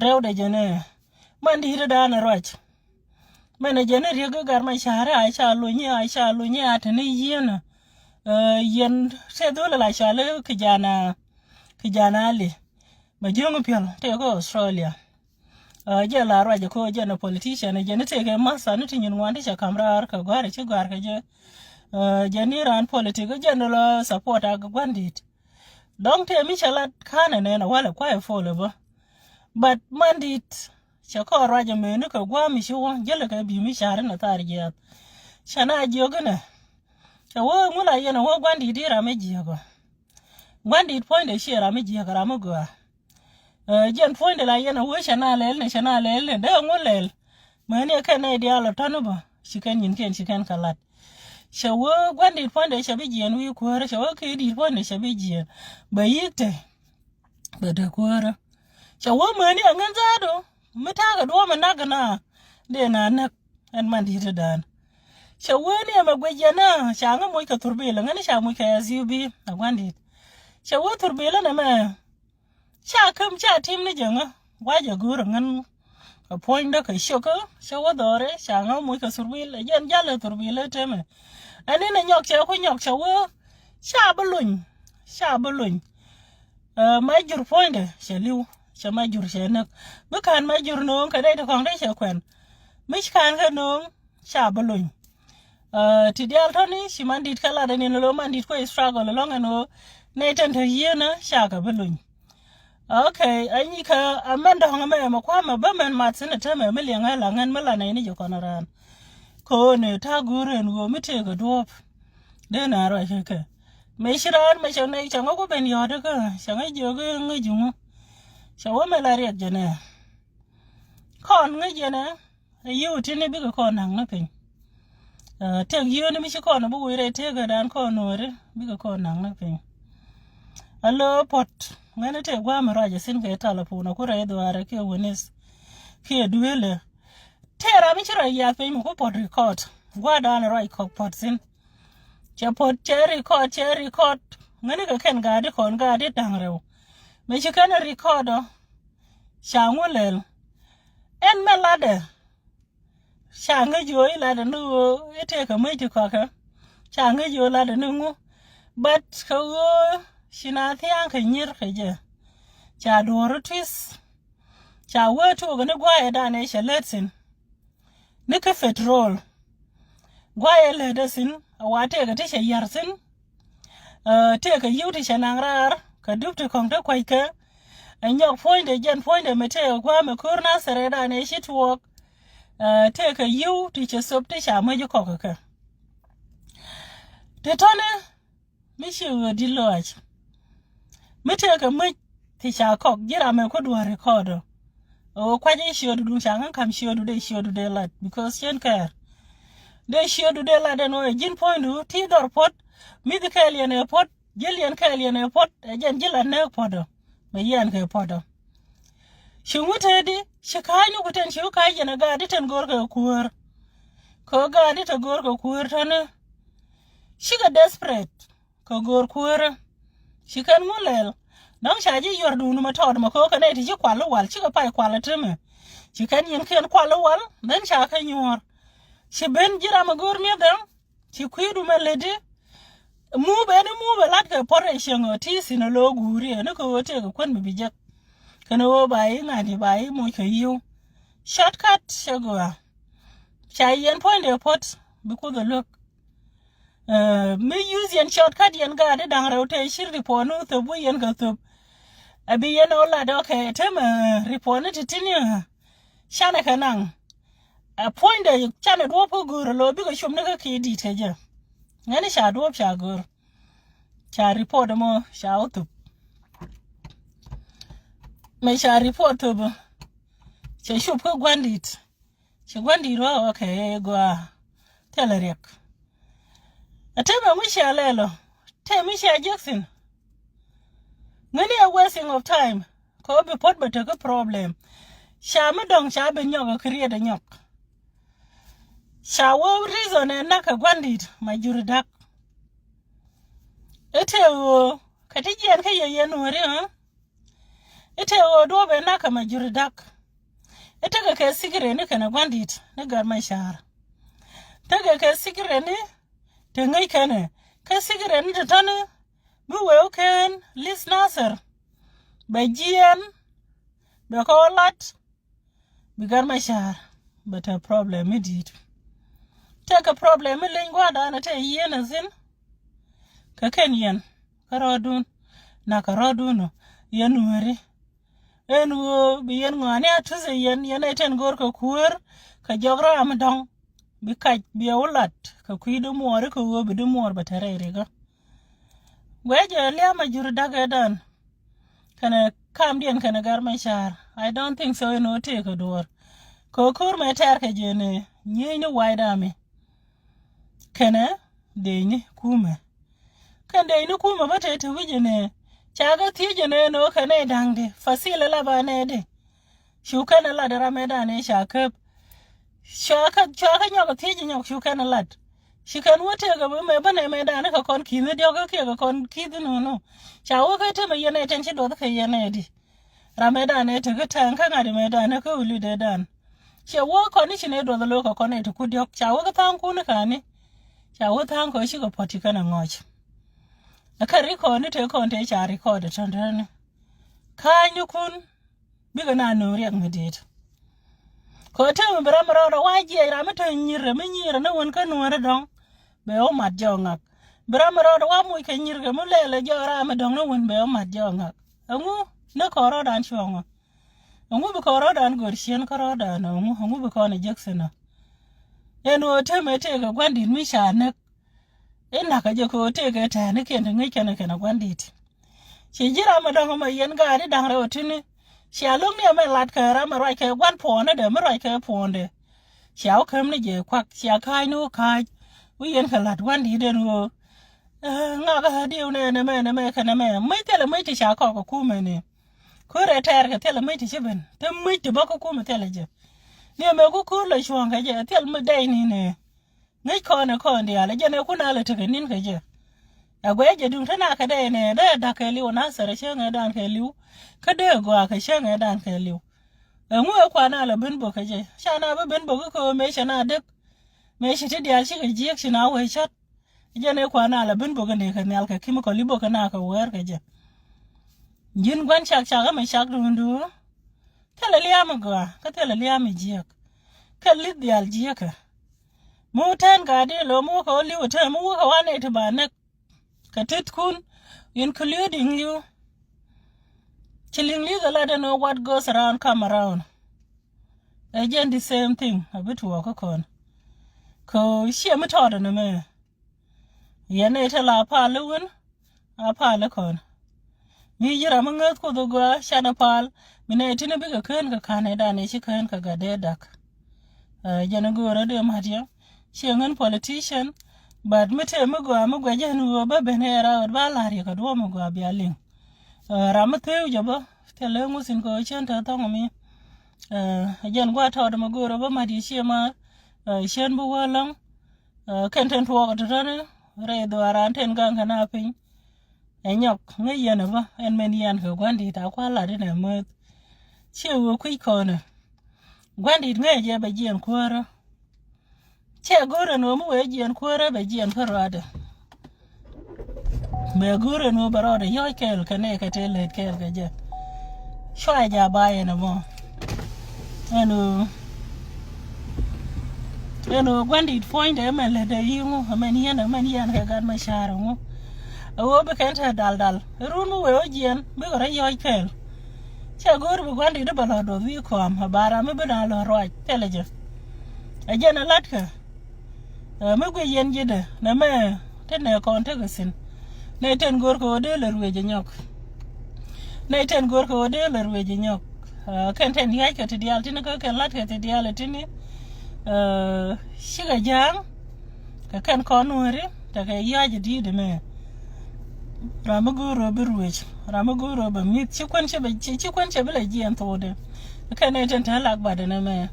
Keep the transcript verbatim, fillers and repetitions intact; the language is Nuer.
Rɛwdɛ jɛn ɛ man di̱i̱t dan ɛ ruac. Mɛn ɛ jɛn ɛ Riek Gat Macar a ca luny a ca luny a te ni yieen. Yɛn te dhol la ca lɛ kijana kijana Ali. Mɛ jiöŋ piɛl tëë kä Australia. Jɛ la ruac ɛ kä jɛn ɛ politician ɛ jɛn ɛ tëë kɛ masa ni ti nyin ŋuan ti ca kam raar kɛ gua̱r ɛ ci gua̱r kɛ jɛ. Jɛn ni raan politik ɛ jɛn ɛ la support a gua̱n di̱i̱t. Dɔ̱ŋ tëë mi cɛ lat ka̱n ɛ nɛn ɛ walɛ kuay ɛ folɛ bä. But man di̱i̱t cɛ kɔn ruac ɛ mëë ni kɛ gua̱a̱ mi ci wä jälɛ kɛ bi̱i̱ mi ca̱r in ɛ thar jiaath. Cɛ na jiök inɛ cɛ wä ŋu la yɛn ɛ wä gua̱n di̱i̱t i̱ ram mi jiääk ɔ. Gua̱n di̱i̱t puɔ̱nydɛ ciɛ ram mi jiääk ram mi gɔaa. Jiɛn puɔ̱nydɛ la yɛn ɛ wä cɛ na lɛl ni cɛ na lɛl ni dee ŋu lɛl. Mäni ɛ kɛn nɛy diaal ɔ tɔ̱ni bä ci kɛn nyinkiɛn ci kɛn kɛ lat. Cɛ wee gua̱n di̱t puɔ̱nydɛ cɛ bi jiɛɛn wi̱i̱ kuäärä cɛ wee kɛ di̱t puɔ̱nydɛ cɛ bi jiɛɛn. Bɛ yi̱k te bɛ te kuäärä. Cɛ wee mäni ɛ ŋän dhaadu mi ta̱a̱ kɛ duɔ̱ɔ̱p mi nak kɛ na dee na näk ɛn man di̱t ɛ daan. Cɛ wee ni ɛmɛ guic yɛn ɛ ca ŋä moc kɛ thurbil ɛ ŋän ca moc kɛ S U B ɛ gua̱n di̱t. Cɛ wee thurbil ɛn ɛmɛ Ca käm ca tim ni jɛ ŋä guacɛ go̱o̱r ɛ ŋän. Kɛ puɔ̱nydä kɛ ciökä cɛ wä dhɔri ca ŋä muc kɛ thurbil ɛ jɛn jalɛ thurbil ɛ temɛ. Ɛn in ɛ nyɔk cɛ ku nyɔk cɛ wä ca bi luny ca bi luny. Ɛ, ma jur puɔ̱nydɛ cɛ li̱w cɛ ma jur cɛ näk. Mi ka̱n ma jur no̱o̱ŋ kɛ dee ti kɔ̱ŋ dee cɛ kuɛn. Mi ci ka̱n kɛ no̱o̱ŋ ca bi luny. Ti diaal tɔ̱ni ci man di̱t kɛ lat ɛn in lo man di̱t kuɛ struggle ɛlɔ̱ŋ ɛn ɣöö nɛy tɛn te yieenä ca kɛ bi luny. Okay, anyi kɛ amɛn dɔ̱ŋ ɛmɛ ɛmɛ kua̱mɛ bä mɛn math thi̱n ɛ tämɛ mi liɛŋ ɛ laŋ ɛn mi la nɛy ni jɛ kɔn raan. Kɛ ɣöö ni ta̱a̱ go̱o̱r ɛn ɣöö mi tëëkɛ duɔ̱ɔ̱p dee na ruac kɛ kɛ. Mëë ci raan mɛ cɛ nɛy cɛ ŋä ku ben yɔ̱ɔ̱t kä cɛ ŋä jiök ŋä ji̱ ŋu. Cɛ wä mɛ la riɛk jɛ nɛ kɔn ŋä jɛ nɛ. Ɛ yiëë wä tini bikɛ kɔn naŋ ni piny. Tek yiëë ni mi ci kɔn bi wiri tek ɛ dan kɔn wari bikɛ kɔn naŋ ni piny. A lo pot ŋäni tek guam ruac a sin kɛ talapon a ku rɛy dhuarɛ kiɛ winis kiɛ duelɛ. Tek ram mi ci ruac yath piny mi ku pot record gua dan ruac kɔk pot sin. Cɛ pot cɛ record cɛ record ŋäni kɛ kɛn gaadi kɔn gaadi daŋ rɛw. Mi ci kɛn record ɔ ca ŋu lɛl. Ɛn mɛ latdɛ. Ca ŋäc ɣöö i̱ latdɛ ni ɣöö i̱ tëëkɛ mäc ti kɔ̱kä. Ca ŋäc ɣöö latdɛ ni ŋu. But kɛ ɣöö ci na thia̱a̱ŋ kɛ nyier kɛ jɛ. Ca duɔ̱ɔ̱r i̱ tui̱th. Ca wee tuɔɔk ni gua̱a̱cɛ dan ëë cɛ lät thi̱n. Ni kä petrol. Gua̱a̱cɛ lät ɛ thi̱n a wa tëëkɛ ti cɛ ya̱r thi̱n. Tëëkɛ yiw ti cɛ naŋ raar kɛ dup ti kɔ̱ŋ ti kua̱ckɛ. Ɛ nyɔk puɔ̱nydɛ jɛn puɔ̱nydɛ mi tëëkɛ gua̱a̱mɛ ko̱r na thɛrɛ dan ëë ci tuɔɔk. Tëëkɛ yiw ti cɛ thop ti ca mäc kɔk kɛ. Ti tɔ̱ni mi ci ɣöö di̱t lɔaac. Mi tëëkɛ mäc ti ca kɔk ji̱ ram ɛ ku duɔ̱ɔ̱r record ɔ. Ɣöö kua̱c i̱ ciötdu duŋ ca ŋäŋ ka̱m ciötdu dee ciötdu dee lat because cien kɛɛr. Dee ciötdu dee lat ɛn ɣöö ɛ ji̱n puɔ̱nydu ti dhɔr puɔ̱t. Mi̱th kɛɛl yɛn ɛ puɔ̱t ji̱ liɛn kɛɛl yɛn ɛ puɔ̱t ɛ jɛn ji̱ lat nääk puɔ̱t ɔ. Mɛ yɛn kɛ puɔ̱t ɔ. Ci ŋut tëëdi ci ka̱a̱cni ku tɛn ci wä ka̱a̱c yɛn ɛ gaatdi tɛn go̱o̱r kɛ kuäär. Kɛ ɣöö gaatdi tɛ go̱o̱r kɛ kuäär tɔ̱ni. Cikɛ desperate. Kɛ go̱o̱r kuäärä. Ci kɛn ŋu lɛl. Dɔ̱ŋ ca ji̱ yuɔr duun mɛ tɔɔt mɛ ko̱o̱k kɛ nɛy ti ci kual i̱ wal cikɛ pay kual i̱ temɛ. Ci kɛn yɛn kiɛn kual i̱ wal then ca kɛ nyuɔ̱ɔ̱r. Ci ben ji̱ ram ɛ go̱o̱r mi̱eth däŋ. Ci kui̱du mɛ leti. Muupɛ ni muupɛ lat kɛ puɔ̱t ɛ cieŋ ɔ ti thi̱n ɛ lo̱o̱ guuri ɛ ni kɛ ɣöö tëëkɛ kuän mi bi jek. Kɛn ɣöö ba i̱ ŋa̱t i̱ ba i̱ moc kɛ yiw. Shortcut cɛ gɔaa. Ca yɛn puɔ̱nydɛ puɔ̱t bi kuoth ɛ luäk. Mi use yɛn shortcut yɛn gaat di da̱ŋ rɛw te cir ripuɔn ni thop wä yɛn kɛ thop. Ɛ bi yɛn ɔ lat ɔkɛ temɛ ripuɔn ni ti tini. Canɛ kɛ naŋ. Ɛ puɔ̱nydɛ canɛ duɔ̱ɔ̱p kä go̱o̱r ɛ lo̱ bikɛ cop ni kä kiɛ di̱t kɛ jɛ. Ŋäni ca duɔ̱ɔ̱p ca go̱o̱r. Ca ripuɔt ɛmɔ ca wä thop. Mɛ ca ripuɔt thop. Cɛ cop kä gua̱n di̱t. Ci gua̱n di̱t wä wä kɛ gɔaa. Thilɛ riɛk. Ɛ temɛ ŋu cia lɛl ɔ. Temɛ cia jek thi̱n. Ŋäni ɛ wasting of time. Kɛ ɣöö bi puɔ̱t bɛ tekä problem. Ca mi dɔ̱ŋ ca bi nyɔk ɛ kɛ riet ɛ nyɔk. Ca wä reason ɛ nak kɛ gua̱n di̱t ma juri da̱k. I̱ tëë ɣöö kɛ ti jiɛn kä yɛ yɛn wääri ɣä. I̱ tëë ɣöö duɔ̱ɔ̱p ɛ nak kɛ Majur Dak. I̱ tekɛ kɛ sikireni kɛnɛ gua̱ndi̱t ni Gat Macar. Tekɛ kɛ sikireni te ŋäc kɛnɛ. Kɛ sikireni te tɔ̱ni mi wee wä kɛn Liz Nasir. Bɛ jiɛɛn bɛ kɛ wä lat. Bi Gat Macar bɛ te problem mi di̱i̱t. Tekɛ problem mi leny gua̱a̱r da̱a̱n ɛ te yieen ɛ thi̱n. Kɛ kɛn yɛn kä rɔɔdun. Nak kɛ rɔɔdun ɔ yɛn nuääri. Ɛn ɣöö bi yɛn ŋɔaani a tuth ɛ yɛn, yɛn ɛ ten go̱o̱r kɛ kuäär kɛ jɔk ram dɔ̱ŋ. Bi kac bi ɛ wä lat kɛ kui̱ di muɔɔri kɛ ɣöö bi di muɔɔr bɛ te rɛy rikä. Guɛ jɛ lia̱a̱ Majur Dak ɛ dan. Kɛnɛ kamdiɛn kɛnɛ Gat Macar. I don't think so in ɣöö tëëkɛ duɔ̱ɔ̱r. Kɛ ɣöö ko̱r mɛ tɛɛr kɛ jɛ ni nyieyni White Army. Kɛnɛ dëëcni kumɛ. Kɛn dëëcni kumɛ bä tëë te wi̱cɛ ni. Ca kɛ thiecɛ ni ɛn ɣöö kɛ nɛy da̱ŋdi. Facility la ba nɛy di. Cu kɛn ɛ lat ram ɛ dan ɛ ca käp. Cua kä, cua kä nyɔk thiec nyɔk cu kɛn ɛ lat. Ci kɛn wä tëëkɛ bi mɛ bä nɛ mɛ dan kɛ kɔn ki̱th ni diɔk kä kiɛ kɛ kɔn ki̱th ni nunu. Ca wä kä te mɛ yɛn ɛ ten ci duɔth kɛ yɛn ɛ di. Ram ɛ dan ɛ te kä tɛŋ kä ŋa̱t mɛ dan kä wuli dee dan. Ciɛ wä kɔn ni ci nɛ duɔth lo̱ kɛ kɔn ɛ te ku diɔk. Ca wä kä tha̱a̱ŋ kun kani. Ca wä tha̱a̱ŋ kɛ ci kɛ puɔ̱t ci kɛn ɛ ŋɔc. Ɛ kä record ni te kɔn te ca record ɛ tɔ̱n tɔ̱n ni. Ka̱ny ni kun. Bikɛ na nööŋ riɛk mi di̱i̱t. Kɛ ɣöö tëë mi bi ram mi rɔɔdɛ wa jiɛc ram mi te nyirɛ mi nyirɛ ni wän kä nuäärä dɔ̱ŋ. Bɛ wä mat jɛ ɔ ŋak. Bi ram mi rɔɔdɛ wa muc kɛ nyirkɛ mi lɛl ɛ jɔɔk ram mi dɔ̱ŋ ni wän bɛ wä mat jɛ ɔ ŋak. Ɛŋu ni kɔn rɔɔdan cuɔ̱ŋ ɔ? Ɛŋu bi kɔn rɔɔdan gör ciën kä rɔɔdan ɔ? Ɛŋu, ɛŋu bi kɔn ɛ jek thi̱n ɔ? Ɛn ɣöö tëë mëë tëëkɛ gua̱ndi̱t mi ca näk. Inakä jɛ kɛ ɣöö tëëkɛ tɛ̈ɛ̈nikiɛn ti ŋäc kɛn kɛn ɛ gua̱ndi̱t. Ci ji̱ ram ɛ dɔ̱ŋ ɛmɔ yɛn gaat i̱ da̱ŋ rɛw ti̱ni. Cia lo̱ŋni ɛmɛ lat kɛ ram ɛ ruac kɛ gua̱n puɔ̱ɔ̱nädɛ mi ruac kɛ puɔ̱ɔ̱ndɛ. Cia wä käm ni jɛ kuak cia ka̱a̱c ni wä ka̱a̱c. Wä yɛn kɛ la̱t gua̱ndi̱t ɛn ɣöö ŋakä diw nɛ nɛmɛ nɛmɛ kɛ nɛmɛ. Mäc thilɛ mäc ti ca kɔk ɛ kumɛ ni. Ko̱rɛ tɛɛr kɛ thilɛ mäc ti ci ben te mäc ti bä kä kumɛ thilɛ jɛ. Ni ɛmɛ ku ko̱r lɛ cuɔ̱ɔ̱ŋ kɛ jɛ thil mi dɛy ni nɛ. Ŋäc kɔn ɛ kɔn diaal ɛ jɛn ɛ kun alɛ tekɛ ni̱n kɛ jɛ. Ɛ guɛc jɛ duŋ te na kɛ dee nɛ dee da̱k kɛ li̱w na thɛrɛ cäŋ ɛ dan kɛ li̱w. Kä dee gɔaa kɛ cäŋ ɛ dan kɛ li̱w. Ɛŋu ɛ kuan alɛ ben bok kɛ jɛ ca na bi ben bok kä kɛ ɣöö mëë cɛ na dek. Mëë ci ti diaal cikɛ jiäk ci na wee cät. Ɛ jɛn ɛ kuan alɛ ben bok kɛ nɛ kɛ nhial kɛ kim kɔ li̱p bok kɛ na kɛ wɛɛr kɛ jɛ. Ji̱n gua̱n cak cak ɛmɛ cak duundu. Thilɛ lia̱a̱ mi gɔaa kä thilɛ lia̱a̱ mi jiäk. Kɛ li̱th diaal jiäkä. Mi wä tɛn gaa di lo̱ mi wä kɛ wä li̱w ɛ tɛn mi wä kɛ wä nɛy ti ba näk. Kɛ ti̱thkun including you. Ci li̱ŋ li̱th ɛ lat ɛn ɣöö what goes around come around. Ɛ jɛn the same thing a bi tuɔɔk kä kɔn. Kɛ ɣöö ciɛ mi tɔɔt ɛn ɛmɛ. Yɛn ɛ te la pal i̱ wun a pal i̱ kɔn. Mi ji̱ ram mi ŋäth kuoth i̱ gɔaa canɛ pal mi nɛ tin i̱ bikɛ kään kɛ ka̱n i̱ dan i̱ ci kään kɛ gat dee dak. Jɛn i̱ göörä dee ma̱t yɛ ciɛ ŋän politician. But mi tëë mi gɔaa mi guɛc jɛn i̱ ɣöö bä ben i̱ ɛ rawɛt ba la̱r yɛ kɛ duɔ̱ɔ̱p mi gɔaa bia liŋ. Ram mi thëëu jɛ bä thilɛ ŋuth in kɛ ɣöö cien te thɔŋ mi. Jɛn gua̱a̱t tɔɔt mi göörä bä ma̱t yɛ ciɛ ma cien bi wä lɔ̱ŋ. Kɛn ten tuɔɔk tɔ̱tɔ̱ni rɛy dhuaaran ten gaŋ kɛ na piny. Ɛ nyɔk ŋäc yɛn ɛ bä ɛn mɛn yɛn kɛ gua̱ndi̱t a kua̱r lat inɛ mäth. Ciɛ wee kui̱c kɔnɛ gua̱ndi̱t ŋäc jɛ bɛ jiɛn kuäärä. Ciɛ go̱o̱rɛ nuɔ̱ɔ̱m wee jiɛn kuäärä bɛ jiɛn kä ruaadɛ. Bɛ go̱o̱rɛ nuɔ̱ɔ̱m bɛ rɔɔdɛ yɔ̱ɔ̱c kɛɛl kɛ nɛy kɛ tëë lät kɛɛl kɛ jɛ. Cua jɛ a ba yɛn ɛmɔ. Ɛn ɣöö ɛn ɣöö gua̱ndi̱t puɔ̱nydɛ ɛmɛn lätdɛ yi̱ ŋu ɛmɛn yɛn ɛmɛn yɛn kɛ gat ma ca̱r ɛŋu. Ɛ ɣöö bi kɛn te daldal run mi wee wä jiɛn bikɛ rɔ yɔ̱ɔ̱c kɛɛl. Cɛ go̱o̱r bi gua̱ndi̱t i̱ bɛ lɔ duɔth wi̱i̱ kɔam ɛ ba ram mi bi na lɔ ruac thilɛ jɛ. Ɛ jɛn ɛ la̱tkɛ. Ɛ mi guic yɛn ji̱dɛ nɛ mɛ te nɛ kɔn tekɛ thi̱n. Nɛ ten go̱o̱r kɛ ɣöö dee lɛ ruëëc ɛ nyɔk. Nɛ ten go̱o̱r kɛ ɣöö dee lɛ ruëëc ɛ nyɔk. Ɛ kɛn ten ya̱ckɛ ti diaal tini kä kɛn la̱tkɛ ti diaal ɛ tini. Ɛ cikɛ ja̱a̱ŋ kɛ kɛn kɔn nuääri tekɛ ya̱c ɛ di̱i̱t ɛmɛ. Ram mi go̱o̱r ɣöö bi ruëëc ram mi go̱o̱r ɣöö bɛ mi̱th ci kuän cɛ bɛ ci kuän cɛ bi lɛ jiɛɛn thokdɛ. Kɛn nɛ ten te lak batdɛ nɛ mɛ.